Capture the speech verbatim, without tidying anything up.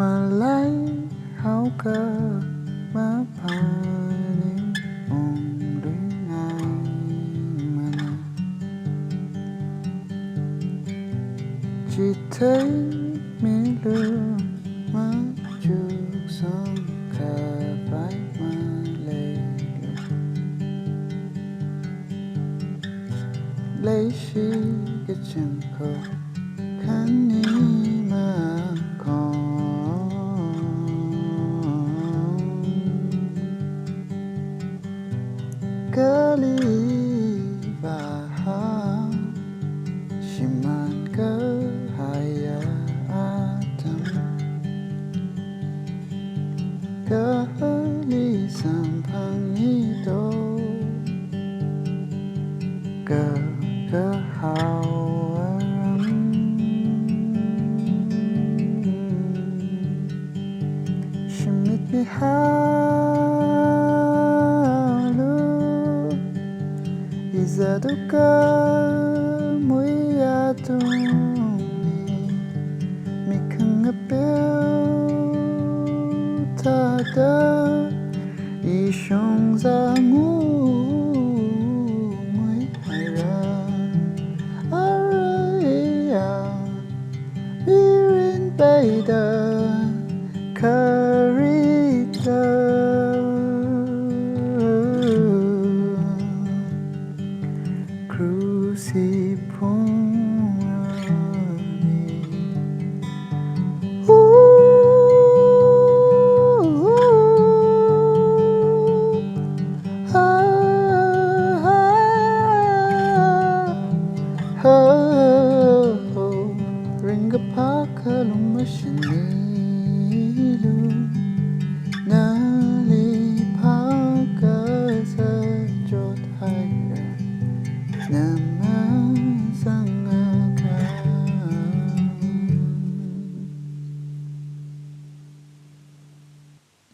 Malaihaoka maphaning ungluingaimana. Chitheimilu machuksang khavai maleilu. Leishi kachangkho khani makhong. Kali vāhao shimān kahaiya atam. Kali samphangni to, ka, kahao aram. Shimit mihaolu, iza tukhamui atungli, mikhang apeo thāda, ishong zangungui haira, arui ya, mirin peida, kharita. Krush hi phungrani. Ooh, ooh, ah, ah, ah, oh, oh. Ringkaphā khalum mashinilu, na